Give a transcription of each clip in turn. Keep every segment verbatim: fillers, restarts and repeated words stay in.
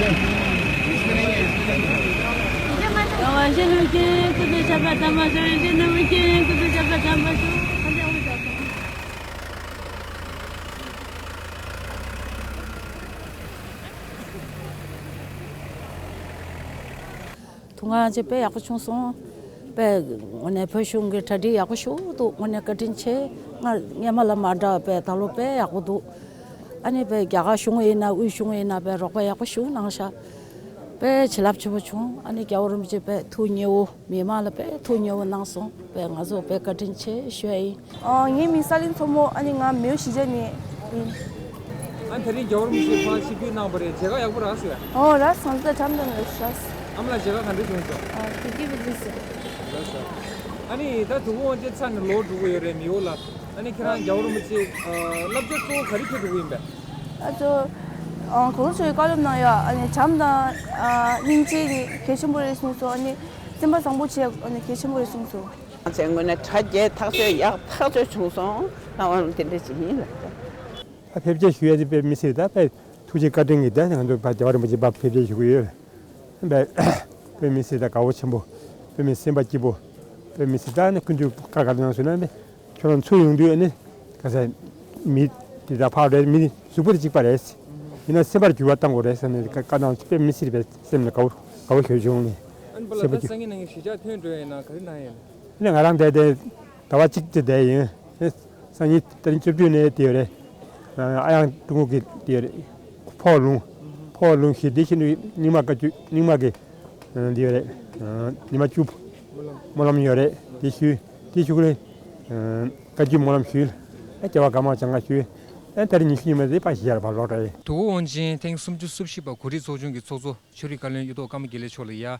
ཐུགས་སྣང་བྱས་དཔེ་ཡག་པོ་བྱུང་སོང་། དཔེ་དངོས་གནས་བོད་གཞུང་གི་གྲ་སྒྲིག་ཡག་པོ་ཞིག་འདུག། དངོས་གནས་བཀའ་དྲིན་ཆེ། སྔར་སྔོན་མ་ལ་མ་འདྲ་བ་དཔེ་ད་ལོ་དཔེ་ཡག་པོ་འདུག། ཨ་ནི་དཔེ་རྒྱ་གར་གཞུང་ཡིན་ན་དབུས་གཞུང་ཡིན་ན་དཔེ་རོགས་པ་ཡག་པོ་ཞིག་གནང་ཤག། དཔེ་བྱིན་རླབས་ཆེན་པོ་བྱུང་། ཨ་ནི་རྒྱལ་བ་རིན་པོ་ཆེ་དཔེ་ཐུགས་མཉེས་པོ། མི་མང་ལ་དཔེ་ཐུགས་མཉེས་པོ་གནང་སོང་། དཔེ་ང་ཚོ་དཔེ་བཀའ་དྲིན་ཆེ་ཞུ་ཡ་ཡིན། ཨ། ངའི་མིང་ས་ལིང་མཚོ་མོ། ཨ་ནི་ང་མེའོ་གཞིས་ཆགས་ནས་ཡིན། ཨ་ནི་དེ་རིང་རྒྱལ་བ་རིན་པོ་ཆེ་ཕར་ཆིབས་བསྒྱུར་གནང་བ་རེད། མཇལ་ཁ་ཡག་པོ་རག་སོང་ངས། ཨོ་རག་སོང་། ད་དྲན་དྲན་རག་སོང་། ཨ་མ་ལགས་མཇལ་ཁ་ག་འདྲ་བྱུང་སོང་། ཨ་དེ་དེ་བས་ཅི་སོང་། རག་སོང་། ཨ་ནི་ད་དུས་འཁོར་དབང་ཆེན་ཚར་ནས་ལོ་དྲུག་པ་ཡོད་རེད་མེའོ་ལ། ཨ་ནི་ཁྱེད་རང་རྒྱལ་བ་རིན་པོ་ཆེ་ཨ་བསླབ་བྱ་གཙོ་བོ་ག་རེ་ཁྱེར་འགྲོ་གི་ཡིན་པས། ཨ་ཙོ། ཨ་གོང་ས་མཆོག་གིས་བཀའ་སློབ་གནང་ཡག། ཨ་ནི་བྱམས་དང་ཨ་སྙིང་རྗེ་ནི་གལ་ཆེན་པོ་རེད་གསུངས་སོང་། ཨ་ནི་སེམས་པ་བཟང་པོ་བྱེད་ཡག་ཨ་ནི་གལ་ཆེན་པོ་རེད་གསུངས་སོང་། ང་ཚོའི་ངོས་ནས་གྲ་རྒྱས་ཐག་ཆོད་ཡག་ཐག་ཆོད་བྱུང་སོང་། རྣམ་པ་ལ་དེ་འདྲ་ཅིག་ཡིན་ལ། ད་ཕེབས་སྐྱེལ་ཞུ་ཡ་དེ་དཔེ་མི་སྲིད། ད་དཔེ་ཐུགས་རྗེ་བཀའ་དྲིན་གྱིས་ད་ང་ཚོ་ཕར་རྒྱལ་བ་རིན་པོ་ཆེ་ཕར་ཕེབས་སྐྱེལ་ཞུ་གི་ཡོད། དཔེ་དཔེ་མི་སྲིད། ད་དགའ་བོ་ཆེན་པོ། དཔེ་མི་སེམས་པ་སྐྱིད་པོ། དཔེ་མི་སྲིད། ད་ནི་སྐུ་མདུན་བཀའ་ག་རེ་གནང་ཟེར་ན་ནི། ཁྱོད་རང་ཚུར་ཡོང་དུས་ནི་ག་ས་མི་དེ་དང་ཕར་རེད། མི་གཟུགས་པོ་དེ་གཅིག་པ་རེད། ཡིན་ན་སེམས་པར་འགྱུར་བ་གཏང་དགོས་རེད་ཟེར་ནས་བཀའ་བཀའ་གནང་། དཔེ་མི་སྲིད་པའི་སེམས་ལ་དགའ་བོ་དགའ་བོ་ཞེ་པོ་བྱུང་ནས། ཨ་ནི་པ་ལགས། སེམས་པ་ད་སྐྱིད། སང་ཉིན་ནང་གཞིས་ཆགས་ཐོན་འགྲོ་ཡིན་ན་ག་རེ་གནང་ཡིན། ཨ་ནི་ང་རང་དེ་དེ་ཟླ་བ་གཅིག་དེ་བསྡད་ཡིན། སང་ཉིན་ད་རིང་བཅུ་བདུན་ནས་དེ་ཡོད་རེད། ཨ་ཡང་ཀྲུང་གོ་གི་དེ་ཡོད་རེད། ཕོག་ལུང་། ཕོག་ལུང་ཞིག་དེ་བཞིན་དུ་རྙིང་མ་བཀའ་བརྒྱུད། རྙིང་མ་གི་ཨ་དེ་ཡོད་རེད། ཨ་ཉི་མ་བཅུ་སྨོན་ལམ་ཡོད་རེད། དེ་ཞུས། དེ་ཞུ་གི་རེད། ཨ་བཀའ་བརྒྱུད་སྨོན་ལམ་ཞུས། ཨ་སྐྱེ་བ་གང་མང་བྱང་ང་ཞུས། ཨ་ད་རིང་ཉི་ཤུ་ཉི་མ་དེ་ཕར་གཞིས་ཆགས་ལ་ཕར་ལོག་འགྲོ་ཡིན། དུས་འཁོར་དབང་ཆེན་ཐེངས་སུམ་ཅུ་སོ་བཞི་པ་གོ་སྒྲིག་ཚོགས་ཆུང་གི་ཚོགས་གཙོ་ཆོས་རིག་བཀའ་བློན་གཡུ་ཐོག་ཀརྨ་དགེ་ལེགས་མཆོག་ལ་ཡ།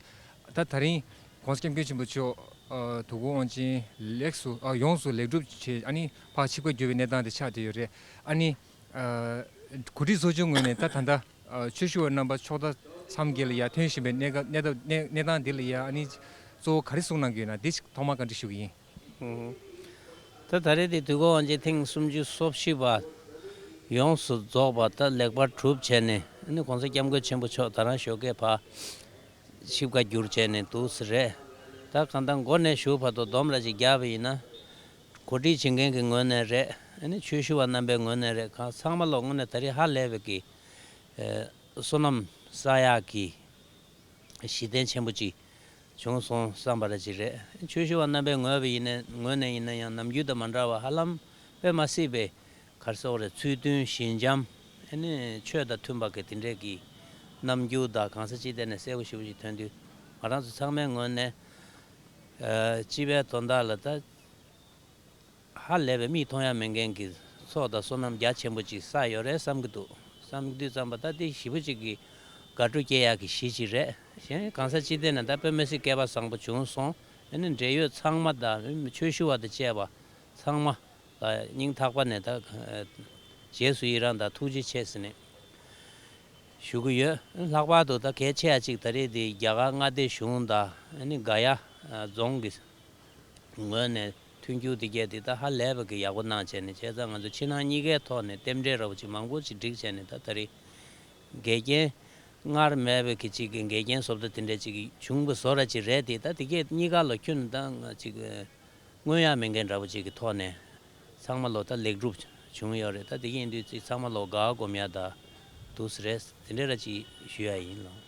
ད་ད་རིང་༸གོང་ས་༸སྐྱབས་མགོན་ཆེན་པོ་མཆོག་ཨ་དུས་འཁོར་དབང་ཆེན་ལེགས་སུ་ཨ་ཡོངས་སུ་ལེགས་གྲུབ་བྱས། ཨ་ནི་ཕར་ཆིབས་ཁ་བསྒྱུར་བའི་གནས་སྟངས་དེ་ཆགས་བསྡད་ཡོད་རེད། ཨ་ནི་ཨ་གོ་སྒྲིག་ཚོགས་ཆུང་ངོས་ནས་ད་ད་ལྟ་ཨ་ཆོས་ཞུ་བ་རྣམ་པ་ཕྱོགས་མཐའ་མཚམས་བརྒྱད་ལ་ཡ་ཐོན་བཞིན་པའི་གནས་སྐབས་གནས་སྟངས་གནས་གནས་སྟངས་འདི་ལ་ཡ་ཨ་ནི་གཙོ་བོ་ག་རེ་གསུངས་གནང་གི་ཡོད་ན་འདི་ཐོག་མར་བཀའ་འདྲི་ཞུ་གི་ཡིན། ད་ད་རེས་དེ་དུས་འཁོར་དབང་ཆེན་ཐེངས་སུམ་ཅུ་སོ་བཞི་པ་ཡོངས་སུ་རྫོགས་པ་ད་ལེགས་པར་གྲུབ་བྱས་ནས། ཨ་ནི་༸གོང་ས་༸སྐྱབས་མགོན་ཆེན་པོ་མཆོག་ད་རང་ཞོགས་ཀས་ཕར་ཆིབས་ཁ་བསྒྱུར་བྱས་ནས་འདུག་སེ་རེད། ད་གང་ལྟར་མགོ་ནས་གཞུག་བར་དུ་སྡོམ་ར་ཅིག་རྒྱག་པ་ཡིན་ན། གོ་སྒྲིག་བྱེད་མཁན་གྱི་ངོས་ནས་རེད། ཨ་ནི་ཆོས་ཞུ་བ་རྣམ་པའི་ངོས་ནས་རེད། གང་ཚང་མ་ལོ་དངོས་གནས་ད་རེས་ཧ་ལས་པའི་གི་ཨེ་བསོད་ནམས་བསགས་ཡག་གི་གཞི་རྟེན་ཆེན་པོ་ཅིག་བྱུང་སོང་བསམ་པ་ར་ཅིག་རེད། ཆོས་ཞུ་བ་རྣམ་པའི་ངོས་པ་ཡིན་ན་ངོས་ནས་ཡིན་ན་ཡང་ནམ་རྒྱུན་དང་མ་འདྲ་བ་ཧ་ལམ་དཔེ་མ་སྲིད་པའི་ག་རེ་ཟེར་དགོས་རེད། ཚུལ་མཐུན་ཞི་འཇམ། ཨ་ནི་ཆོས་དང་མཐུན་པ་གི་དེ་འདྲས་ཀྱི་རྣམ་འགྱུར་དང་གང་ས་ཅི་ཐད་ནས་གསལ་པོ་ཞེ་པོ་ཅིག་ཐོན་དུས། ང་རང་ཚོ་ཚང་མའི་ངོས་ནས་ཨ་སྤྱི་པའི་དོན་དག་ལ་ད་ཧ་ལས་པའི་མིག་མཐོང་ཡ་མེད་མཁན་གྱི་ཚོགས་དང་བསོད་ནམས་རྒྱ་ཆེན་པོ་ཅིག་བསགས་ཡོད་རེད་བསམ་གྱི་འདུག། བསམ་གྱི་འདུག་བསམ་པ་ད་དེ་ཞེ་པོ་ཅིག་གི་དགའ་སྤྲོ་སྐྱེ་ཡག་གི་གཞི་ཅིག་རེད། གཞན་གང་ས་ཅི་ཐད་ནས་ད་དཔེ་མི་སྲིད་སྐལ་པ་བཟང་པོ་བྱུང་སོང་། ཨ་ནི་འབྲེལ་ཡོད་ཚང་མ་དང་ཆོས་ཞུ་བ་དང་བཅས་པ་ཚང་མ་ལ་སྙིང་ཐག་པ་ནས་ད་རྗེས་སུ་ཡི་རང་དང་ཐུགས་རྗེ་ཆེ་ཟེར་ནས་ཞུ་གི་ཡོད། ལྷག་པར་དུ་ད་གལ་ཆེ་བ་ཅིག་ད་རེས་དེ་རྒྱ་གར་མངའ་སྡེ་གཞུང་དང་ཨ་ནི་ག་ཡ་རྫོང་གི་ངོས་ནས་མཐུན་འགྱུར་འདི་གས་འདི་ད་ཧ་ལས་པ་གི་ཡག་པོ་གནང་བྱས་ནས། བྱས་ཙང་ང་ཚོ་ཕྱི་ནང་གཉིས་ཀའི་ཐོག་ནས་རྟེན་འབྲེལ་འདྲ་བོ་ཅིག་མང་པོ་ཅིག་བསྒྲིགས་བྱས་ནས། ད་ད་རེས་འགལ་རྐྱེན་སྔར་མེད་པའི་གི་ཅིག་གི་འགལ་རྐྱེན་བཟོ་ལྟ་དེ་འདྲ་ཅིག་བྱུང་བ་བཟོ་འདྲ་ཅིག་རེད་དེ། ད་དེ་གས་གཉིས་ཀ་ལོ་ཁྱོན་ནས་ད་ཅིག་མངོན་ཡ་མེད་མཁན་འདྲ་བོ་ཅིག་གི་ཐོག་ནས་ཚང་མ་ལོ་ད་ལེགས་གྲུབ་བྱུང་ཡོད་རེད། ད་དེ་གས་ཡིན་དུས་ཅིག་ཚང་མ་ལོ་དགའ་སྒོམ་ཡ་ད་འདུག་སེ་རེད། དེ་འདྲ་ར་ཅིག་ཞུ་ཡ་ཡིན་ལགས།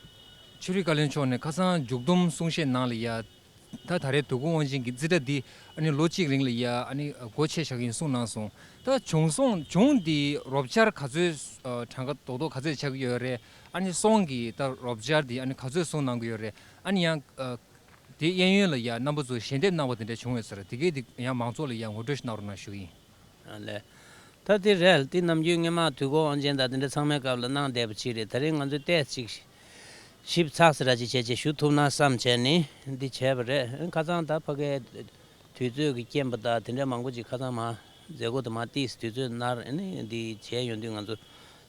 ཆོས་རིག་བཀའ་བློན་མཆོག་ནས་ཁ་སང་མཇུག་བསྡོམས་གསུང་བཤད་ནང་ལ་ཡ། ད་ད་རེས་དུས་འཁོར་དབང་ཆེན་གྱི་རྩིས་ཁྲ་འདི་ཨ་ནི་ལོ་གཅིག་རིང་ལ་ཡ་ཨ་ནི་སྒོ་ཕྱེ་བཞག་གི་ཡིན་གསུངས་གནང་སོང་། ད་བྱུང་སོང་བྱུང་འདི་རོབ་ཆར་ག་ཚོད་ཨ་གྲངས་ཀ་རྡོག་རྡོག་ག་ཚོད་ཆགས་ཀྱི་ཡོད་རེད། ཨ་ནི་སོང་གི་ད་རོབ་ཆར་འདི་ཨ་ནི་ག་ཚོད་གསུངས་གནང་གི་ཡོད་རེད། ཨ་ནི་ཡང་ཨ་དེ་གཡས་གཡོན་ལ་ཡ་རྣམ་པ་ཚོས་ཞལ་འདེབས་གནང་བ་དེ་འདྲ་བྱུང་ཡོད་ས་རེད། དེ་གས་དེ་ཡང་མང་ཚོགས་ལ་ཡ་ངོ་སྤྲོད་ཞིག་གནང་རོགས་གནང་ཞུ་གི་ཡིན། ཨ་ལས། ད་དེ་རེད། དེ་ནམ་རྒྱུན་སྔོན་མ་དུས་འཁོར་དབང་ཆེན་དང་དེ་འདྲ་ཚང་མའི་སྐབས་ལ་གནང་བསྡད་པ་ཅིག་རེད། ད་རེས་ང་ཚོས་ཏོག་ཙམ་ཞིབ་ཚགས་ཚུད་འདྲ་ཅིག་བྱས་བྱས་ཞུ་ཐུབ་ན་བསམ་བྱས་ནས་འདི་བྱས་པ་རེད། ཁ་སང་ད་ཕ་གའི་དུས་ཚོད་ཀྱི་རྐྱེན་པ་དང་དེ་འདྲ་མང་པོ་ཅིག་ཁ་སང་མ་མཛད་སྒོ་དེ་མ་ཏིས་དུས་ཚོད་ནར་ནས་འདི་བྱས་ཡོང་དུས། ང་ཚོ་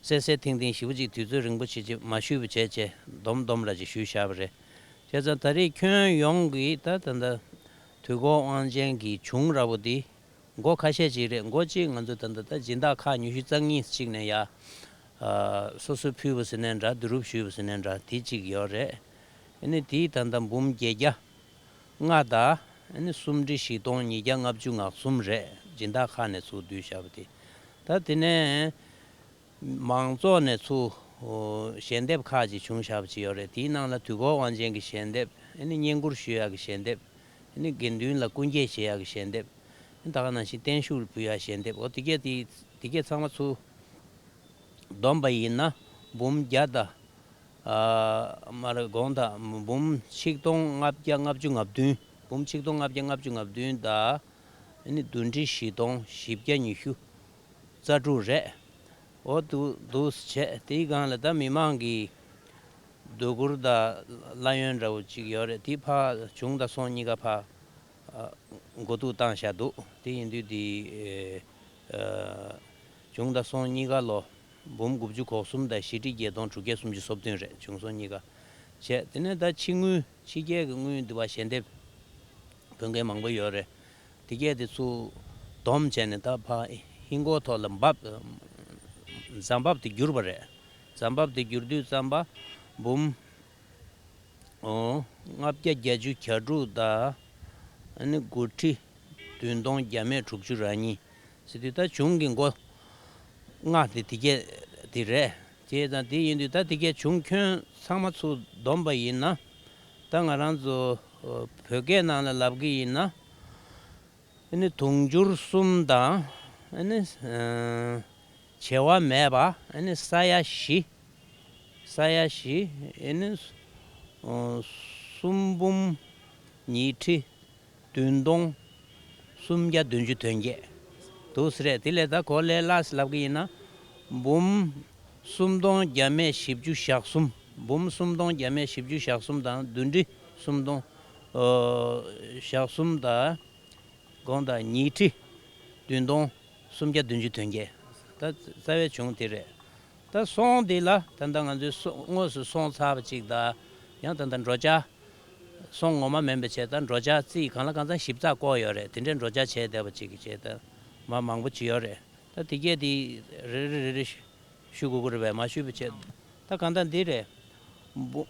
གསལ་གསལ་ཐིང་ཐིང་ཞེ་པོ་ཅིག་དུས་ཚོད་རིང་པོ་བྱས་བྱས་མ་ཞུས་པ་བྱས་བྱས་སྡོམ་སྡོམ་འདྲ་ཅིག་ཞུས་བཞག་པ་རེད། བྱས་ཙང་ད་རེས་ཁྱོན་ཡོངས་ཀྱི་ད་ད་ལྟ་དུས་འཁོར་དབང་ཆེན་གྱི་བྱུང་ར་བོ་འདི། མགོ་ཁ་ཤས་ཅིག་རེད། མགོ་གཅིག་ང་ཚོ་ད་ལྟ་ད་སྦྱིན་བདག་ཁག་ཉི་ཤུ་རྩ་གཉིས་ཅིག་ནས་ཡ་ ཨ་སོ་སོས་ཕུལ་བ་ཟེར་ནའི་འདྲ། བསྡུ་རུབ་ཞུས་པ་ཟེར་ནའི་འདྲ། དེ་གཅིག་ཡོད་རེད། ཨ་ནི་དེའི་ད་ལྟ་འབུམ་བརྒྱད་བརྒྱ་ལྔ་དང་། ཨ་ནི་སུམ་ཁྲི་བཞི་སྟོང་ཉིས་བརྒྱ་ལྔ་བཅུ་ང་གསུམ་རེད། སྦྱིན་བདག་ཁག་ནས་ཚུར་བསྡུས་བཞག་པ་དེ། ད་དེ་ནས་མང་ཚོགས་ནས་ཚུར་ཨོ་ཞལ་འདེབས་ཁག་ཅིག་བྱུང་བཞག་པ་ཅིག་ཡོད་རེད། དེའི་ནང་ལ་དུས་འཁོར་དབང་ཆེན་གྱི་ཞལ་འདེབས། ཨ་ནི་བསྙེན་བཀུར་ཞུ་ཡག་གི་ཞལ་འདེབས། ཨ་ནི་དགེ་འདུན་ལ་སྐུ་འགྱེད་བྱེད་ཡག་གི་ཞལ་འདེབས། ཨ་ནི་ད་ག་ནང་བཞིན་བརྟན་བཞུགས་ཕུལ་ཡག་ཞལ་འདེབས། འོ་དེ་གས་དེ་དེ་གས་ཚང་མ་ཚུར་བསྡོམས་པ་ཡིན་ན་འབུམ་བརྒྱ་དང་། ཨ་མ་རེད། དགོངས་དག་འབུམ་ཆིག་སྟོང་ལྔ་བརྒྱ་ལྔ་བཅུ་ང་བདུན། འབུམ་ཆིག་སྟོང་ལྔ་བརྒྱ་ལྔ་བཅུ་ང་བདུན་དང་། ཨ་ནི་བདུན་ཁྲི་བཞི་སྟོང་བཞི་བརྒྱ་ཉི་ཤུ་རྩ་དྲུག་རེད། འོ་འདུག་འདུག་བྱས། དེའི་སྒང་ལ་ད་མི་མང་གི་སྡུག་སྒུར་དང་གླ་ཡོན་འདྲ་བོ་ཅིག་ཡོད་རེད། དེ་ཕར་བྱུང་དང་སོང་གཉིས་ཀ་ཕར་ཨ་འགོ་ཐུག་བཏང་བཞག་འདུག་དེ་ཡིན་དུས་དེ་ཨ་བྱུང་དང་སོང་གཉིས་ཀ་ལོ་འབུམ་དགུ་བཅུ་གོ་གསུམ་དང་བཞི་ཁྲི་བརྒྱད་སྟོང་དྲུག་བརྒྱ་སུམ་ཅུ་སོ་བདུན་རེད། བྱུང་སོང་གཉིས་ཀ་བྱས། དེ་ནས་ད་ཕྱི་དངུལ་ཕྱི་རྒྱལ་གྱི་དངུལ་འདི་བ་ཞལ་འདེབས་ཕུལ་མཁན་མང་པོ་ཡོད་རེད། དེ་གས་དེ་ཚུར་བསྡོམས་བྱས་ནས་ད་ཕར་ཧིན་སྒོར་ཐོག་ལ་འབབ་རྩ་འབབ་དེ་གྱུར་པ་རེད། རྩ་འབབ་དེ་གྱུར་དུས་ཙམ་པ་འབུམ་ཨོ་ལྔ་བརྒྱ་བརྒྱད་ཅུ་གྱ་དྲུག་དང་། ཨ་ནི་དགུ་ཁྲི་བདུན་སྟོང་བརྒྱ་མེད་དྲུག་ཅུ་རེ་གཉིས་ཟེར་དུས། ད་བྱུང་གི་མགོ་ལྔ་དེ་དེ་གས་དེ་རེད། དེ་དང་དེ་ཡིན་དུས་ད་དེ་གས་བྱུང་ཁྱོན་ཚང་མ་ཚུར་བསྡོམས་པ་ཡིན་ན། ད་ང་རང་ཚོ་ཨོ་བོད་སྐད་ནང་ལ་ལབ་གི་ཡིན་ན། ཨ་ནི་དུང་ཕྱུར་གསུམ་དང་། ཨ་ནི་ཨ་བྱེ་བ་མེད་པ། ཨ་ནི་ས་ཡ་བཞི། ས་ཡ་བཞི། ཨ་ནི་ཨ་གསུམ་འབུམ་ཉི་ཁྲི་བདུན་སྟོང་སུམ་བརྒྱ་བདུན་ཅུ་དོན་བརྒྱད་འདུག་ཟེར་རེད། དེ་ལས་ད་གོ་ལས་སླ་ཞིག་ལབ་གི་ཡིན་ན། འབུམ་སུམ་སྟོང་བརྒྱ་མེད་བཞི་བཅུ་ཞེ་གསུམ། འབུམ་སུམ་སྟོང་བརྒྱ་མེད་བཞི་བཅུ་ཞེ་གསུམ་དང་བདུན་ཁྲི་སུམ་སྟོང་ཨ་ཞེ་གསུམ་དང་། དགོངས་དག་ཉིས་ཁྲི་བདུན་སྟོང་སུམ་བརྒྱ་བདུན་ཅུ་དོན་བརྒྱད། ད་རྩ་བའི་བྱུང་དེ་རེད། ད་སོང་དེ་ལ་ད་ལྟ་ང་ཚོའི་སོ་དངོས་སུ་སོང་ཚར་བ་ཅིག་དང་། ཡང་ད་ལྟ་འགྲོ་འཆར། སོང་ངོ་མ་མིན་པ་བྱས། ད་འགྲོ་འཆར་རྩིས་གང་ལ་གང་འཚམ་ཞིབ་ཚགས་བསྐོར་ཡོད་རེད། དེ་འདྲའི་འགྲོ་འཆར་བྱས་བསྡད་པ་ཅིག་གི་བྱས། ད་མ་མང་པོ་ཅིག་ཡོད་རེད། ད་དེ་གས་དེ་རེ་རེ་རེ་རེ་ཞུ་དགོས་ཀྱི་རེད་པས། མ་ཞུས་པ་བྱས། ད་གང་ལྟར་འདི་རེད། འབུམ་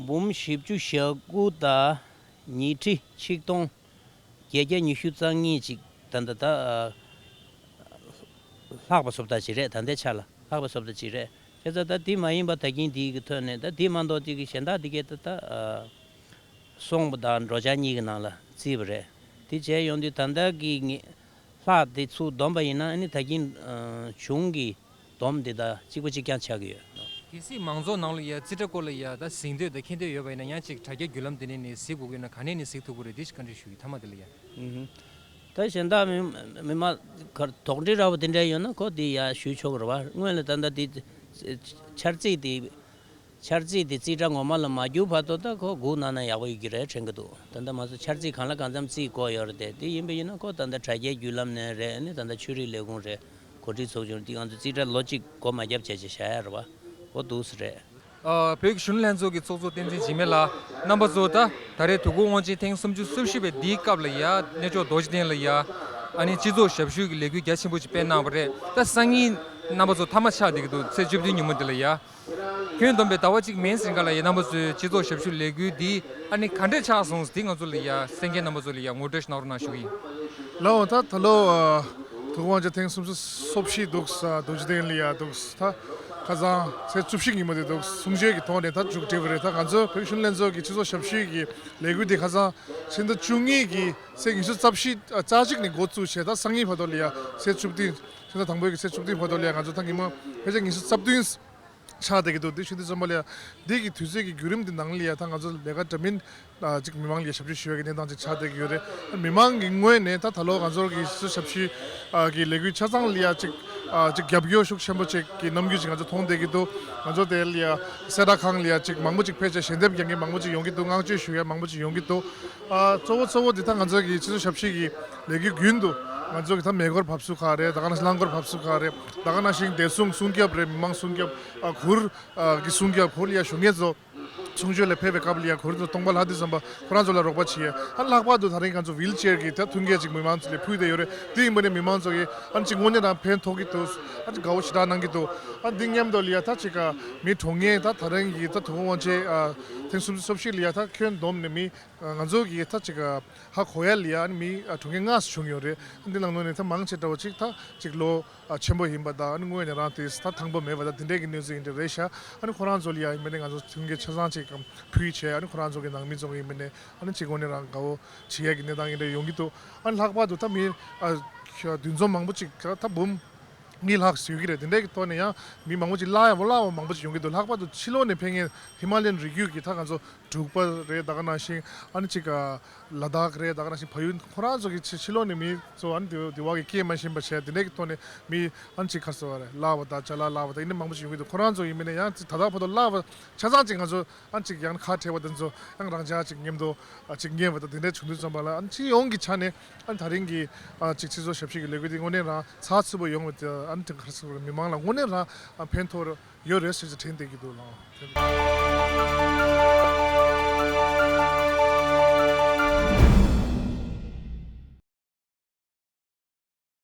འབུམ་བཞི་བཅུ་ཞེ་དགུ་དང་ཉིས་ཁྲི་ཆིག་སྟོང་བརྒྱད་བརྒྱ་ཉི་ཤུ་རྩ་གཉིས་ཅིག་ད་ལྟ་ད་ལྷག་པ་བཟོ་ལྟ་ཅིག་རེད། ད་ལྟའི་ཆ་ལ་ལྷག་པ་བཟོ་ལྟ་ཅིག་རེད། བྱས་ཙང་ད་དེ་མ་ཡིན་པ་ད་གིན་དེའི་གི་ཐོག་ནས། ད་དེ་མ་གཏོགས་དེ་གི་གཞན་དག་དེ་གས་ད་ད་སོང་བ་དང་འགྲོ་འཆར་གཉིས་ཀྱི་ནང་ལ་བརྩིས་པ་རེད། དེ་བྱས་ཡོང་དུས་ད་ལྟ་གི་ངེས་ལྷག་དེ་ཚུར་བསྡོམས་པ་ཡིན་ན། ཨ་ནི་ད་གིན་ཨ་བྱུང་གི་བསྡོམས་དེ་དང་གཅིག་པ་གཅིག་རྐྱང་ཆགས་ཀྱི་ཡོད། གལ་སྲིད་མང་ཚོགས་ནང་ལ་ཡ་རྩིས་ཁྲ་སྐོར་ལ་ཡ་ད་གཟིགས་འདོད་དང་མཁྱེན་འདོད་ཡོད་པ་ཡིན་ན། ཡང་ཅིག་དྲ་རྒྱའི་བརྒྱུད་ལམ་དེ་ནས་ནི་གཟིགས་དགོས་ཀྱི་ཡོད་ན། ག་ནས་ནི་གཟིགས་ཐུབ་ཀྱི་རེད། དེ་ཞིག་བཀའ་འདྲི་ཞུ་གི་མཐའ་མ་དེ་ལ་ཡ། ཨུ་ཧུམ། ད་གཞན་དག་མི་མི་མང་གར་དོགས་འདྲི་འདྲ་བོ་དེ་འདྲ་ཡོད་ན་ཁོ་དེ་ཡ་ཞུ་ཆོག་གི་རེད་པ། སྔོན་ལ་ད་ལྟ་དེ་འཆར་རྩིས་དེ། འཆར་རྩིས་དེ་རྩིས་ཁྲ་ངོ་མ་ལ་མ་བསྒྱུར་བར་དུ་ད་ཁོ་སྒུག་གནང་ན་ཡག་པོ་ཡོད་ཀྱི་རེད་དྲན་གྱི་འདུག་ད་ལྟ་མ་གཏོགས་འཆར་རྩིས་གང་ལ་གང་འཚམ་རྩིས་བཀོད་ཡོད་རེད་དེ། དེ་ཡིན་པ་ཡིན་ན་ཁོ་ད་ལྟ་དྲ་རྒྱའི་བརྒྱུད་ལམ་ནས་རེད། ཨ་ནི་ད་ལྟ་ཆོས་རིག་ལས་ཁུངས་རེད། གོ་སྒྲིག་ཚོགས་ཆུང་དེ་ང་ཚོ་རྩིས་ཁྲ་ལོ་གཅིག་སྒོ་མ་བརྒྱབ་བྱས་བྱས་བཞག་ཡ་རེད་པ། འོ་འདུག་སེ་རེད། ཨ་བོད་ཀྱི་གཞོན་ནུ་ལྷན་ཚོགས་ཀྱི་ཚོགས་གཙོ་བསྟན་འཛིན་འཇིགས་མེད་ལགས། རྣམ་པ་ཚོ་ད་ད་རེས་དུས་འཁོར་དབང་ཆེན་ཐེངས་སུམ་ཅུ་སོ་བཞི་པའི་འདིའི་སྐབས་ལ་ཡ་གནས་མཆོག་རྡོ་རྗེ་གདན་ལ་ཡ་ཨ་ནི་སྤྱི་ཚོགས་ཞབས་ཞུའི་གི་ལས་འགུལ་རྒྱ་ཆེན་པོ་ཅིག་སྤེལ་གནང་བ་རེད། ད་སང་ཉིན་རྣམ་པ་ཚོ་མཐའ་མ་ཆགས་བསྡད་ཀྱི་འདུག་ཚེས་བཅུ་བདུན་ཉིན་མོ་འདི་ལ་ཡ། ཁྱོན་བསྡོམས་པའི་ཟླ་བ་གཅིག་མིན་ཟིན་ག་ལ་ཡ་རྣམ་པ་ཚོའི་སྤྱི་ཚོགས་ཞབས་ཞུ་ལས་འགུལ་འདི་ཨ་ནི་ག་འདྲས་ཆགས་སོང་ཟེར། དེ་ང་ཚོ་ལ་ཡ་གསན་མཁན་རྣམ་པ་ཚོ་ལ་ཡ་ངོ་སྤྲོད་ཞིག་གནང་རོགས་གནང་ཞུ་གི་ཡིན། ལགས་འོང་། ད་ད་ལོ་ཨ་དུས་འཁོར་དབང་ཆེན་ཐེངས་སུམ་ཅུ་སོ་བཞི་འདུག་ས་རྡོ་རྗེ་གདན་ལ་ཡ་འདུག་ས། ད་ཁ་སང་ཚེས་བཅུ་བཞི་ཉིན་མོ་དེ་འདུག་གསུང་ཆོས་ཀྱི་ཐོག་ནས་ད་མཇུག་སྒྲིལ་བ་རེད། ད་ང་ཚོ་བོད་ཀྱི་གཞོན་ནུ་ལྷན་ཚོགས་ཀྱི་སྤྱི་ཚོགས་ཞབས་ཞུའི་གི་ལས་འགུལ་འདི་ཁ་སང་ཕྱི་ཟླ་བཅུ་གཉིས་ཀྱི་ཚེས་ཉི་ཤུ་རྩ་བཞི་ཨ་རྩ་གཅིག་ནས་འགོ་བཙུགས་བྱས། ད་སང་ཉིན་བར་དུ་ལ་ཡ་ཚེས་བཅུ་བདུན། ཕྱི་ཟླ་དང་པོའི་གི་ཚེས་བཅུ་བདུན་བར་དུ་ལ་ཡ་ང་ཚོ་ད་ཉིན་མོ་ཕལ་ཆེར་ཉི་ཤུ་རྩ་བདུན་ཆགས་བསྡད་ཀྱི་འདུག་འདི་ཞུ་དུས་ཙམ་པ་ལ་ཡ་འདི་གི་དུས་ཚོད་ཀྱི་བརྒྱུད་རིམ་འདི་ནང་ལ་ཡ་ད་ང་ཚོ་ལས་ཀ་འདྲ་མིན་ཨ་ཅིག་མི་མང་ལ་ཡ་ཞབས་ཞུ་ཞུ་ཡ་གི་གནས་སྟངས་ཅིག་ཆགས་བསྡད་ཀྱི་ཡོད་རེད། མི་མང་གི་ངོས་ནས་ད་ད་ལོ་ང་ཚོ་གི་སྤྱི་ཚོགས་ཞབས་ཞུ་ཨ་གི་ལས་འགུལ་ཆ་ཚང་ལ་ཡ་ཅིག་ཨ་ཅིག་རྒྱབ་སྐྱོར་ཤུགས་ཆེན་པོ་ཅིག་གི་རྣམ་འགྱུར་ཅིག་ང་ཚོ་མཐོང་བསྡད་ཀྱི་འདུག་ང་ཚོ་དེ་ལ་ཡ་གསལ་བསྒྲགས་ཁང་ལ་ཡ་ཅིག་མང་པོ་ཅིག་ཕེབས་བྱས་ཞལ་འདེབས་རྒྱག་མཁན་མང་པོ་ཅིག་ཡོང་གི་འདུག་བསྔགས་བརྗོད་ཞུ་ཡ་མང་པོ་ཅིག་ཡོང་གི་འདུག་ཨ་གཙོ་བོ་གཙོ་བོ་འདི་ད་ང་ཚོ་གི་སྤྱི་ཚོགས་ཞབས་ཞུ་གི་ལས་འགུལ་རྒྱུན་དུ་ང་ཚོ་གི་ད་མེ་འཁོར་བབས་ཚུགས་ཁག་རེད། ད་ག་ནང་བཞིན་རླངས་འཁོར་བབས་ཚུགས་ཁག་རེད། ད་ག་ནང་བཞིན་བདེ་སྲུང་སྲུང་སྐྱོབ་རེད། མི་མང་སྲུང་སྐྱོབ་ཨ་གུར་ཨ་གི་སྲུང་སྐྱོབ་གུར་ལ་ཡ་ཞུགས་མཁན་ཚོ། ཚོང་ཆོས་ལ་ཕེབས་པའི་སྐབས་ལ་ཡ་གོ་རིམ་དང་སྟོང་པ་ལྷག་དུས་ཙམ་པ་ཁོ་རང་ཚོ་ལ་རོགས་པ་བྱེད་ཡས། ཨ་ལྷག་པར་དུ་ད་རིང་ང་ཚོ་ཝིལ་ཅེར་གྱི་ད་མཐུན་རྐྱེན་ཅིག་མི་མང་ཚོ་ལ་ཕུལ་བསྡད་ཡོད་རེད། དེ་ཡིན་པ་ནས་མི་མང་ཚོ་གིས་ཨ་ཅིག་དངོས་གནས་རང་ཕན་ཐོགས་ཀྱི་འདུག་ཨ་ཅིག་དགའ་བོ་ཞེ་དྲག་གནང་གི་འདུག་ཨ་འདི་མཉམ་དུ་ལ་ཡ་ད་ཅིག་ག་མི་གྲོངས་མཁན་ད་ད་རིང་གི་ད་དོ་དགོང་དབང་ཆེན་ཨ་ཐེངས་སུམ་ཅུ་སོ་བཞི་ལ་ཡ་ད་ཁྱོན་བསྡོམས་ནས་མི་ང་ཚོ་གི་ད་ཅིག་ག་ཧ་གོ་ཡ་ལ་ཡ་ཨ་ནི་མི་ཨ་གྲོངས་མཁན་ལྔ་བྱུང་ཡོད་རེད། ཨ་འདི་ནང་ལོགས་ནས་ད་མང་ཆེ་འདྲ་བོ་ཅིག་ད་ཅིག་ལོ་ཨ་ཆེན་པོ་ཡིན་པ་དང་། ཨ་ནི་དངོས་ནས་རང་དེ་ད་དང་པོ་མེད་པ་དང་དེ་འདྲས་ཀྱི་གནས་ཚུལ་ཡིན་འདྲ་རེད་ཤག་ཨ་ནི་ཁོ་རང་ཚོ་ལ་ཡ་ཡིན་པ་ནས་ང་ཚོ་མཐུན་རྐྱེན་ཆ་ཚང་ཅིག་གམ་ཕུལ་བྱས། ཨ་ནི་ཁོ་རང་ཚོ་གི་ནང་མི་ཚོ་གི་ཡིན་པ་ནས་ཨ་ནི་ཅིག་དངོས་གནས་རང་དགའ་བོ་བྱེད་ཡ་གི་གནས་སྟངས་ཡིན་འདྲ་ཡོང་གི་འདུག་ཨ་ནི་ལྷག་པར་དུ་ད་མི་ཨ་འདུ་འཛོམས་མང་པོ་ཅིག་ད་འབུམ་གཉིས་ལྷག་ཡོད་ཀྱི་རེད། དེ་འདྲས་ཀྱི་ཐོག་ནས་ཡང་མི་མང་པོ་ཅིག་གླ་ཡ་བོ་གླ་བ་མང་པོ་ཅིག་ཡོང་གི་འདུག་ལྷག་པར་དུ་ཕྱི་ལོགས་ནས་ཕེབས་མཁན་ཧི་མ་ལ་ཡན་རི་རྒྱུད་ཀྱི་ད་ང་ཚོ་འབྲུག་པ་རེད། ད་ག་ནང་བཞིན་ཨ་ནི་ཅིག་ལ་དྭགས་རེད། ད་ག་ནང་བཞིན་བལ་ཡུལ་ཁོ་རང་ཚོ་གི་ཕྱི་ཕྱི་ལོགས་ནས་མི་ཚོ་ཨ་ནི་དེ་དེ་བ་གི་སྐད་མ་ཤེས་པ་བྱས། དེ་འདྲས་ཀྱི་ཐོག་ནས་མི་ཨ་ནི་ཅིག་ག་རེ་ཟེར་བ་རེད། གླ་བ་དང་ཅ་ལག་གླ་བ་དང་ཡིན་ན་མང་པོ་ཞིག་ཡོང་གི་འདུག་ཁོ་རང་ཚོ་ཡིན་མིན་ན་ཡང་ད་ལྟ་བར་དུ་གླ་བ་ཆ་ཚང་ཅིག་ང་ཚོ་ཨ་ནི་ཅིག་ཡང་ཁ་བྲལ་བ་དེ་ཚོ་ཡང་རང་ཅག་ཅིག་མཉམ་དུ་ཨ་ཅིག་ཉན་པ་དང་དེ་འདྲས་བྱུང་དུས་ཙམ་པ་ལ་ཨ་ནི་སྤྱི་ཡོངས་ཀྱི་ཆ་ནས་ཨ་ནི་ད་རིང་གི་ཨ་ཅིག་སྤྱི་ཚོགས་ཞབས་ཞུ་གི་ལས་འགུལ་དེ་དངོས་གནས་རང་ཚགས་ཚུད་པོ་ཡོང་བ་དེ་ཨ་ནི་དེ་ག་རེ་ཟེར་བ་རེད། མི་མང་ལ་དངོས་གནས་རང་ཨ་ཕན་ཐོགས་ཡོད་རེད་ཟེར་ཅིག་དྲན་བསྡད་ཀྱི་འདུག་ལགས།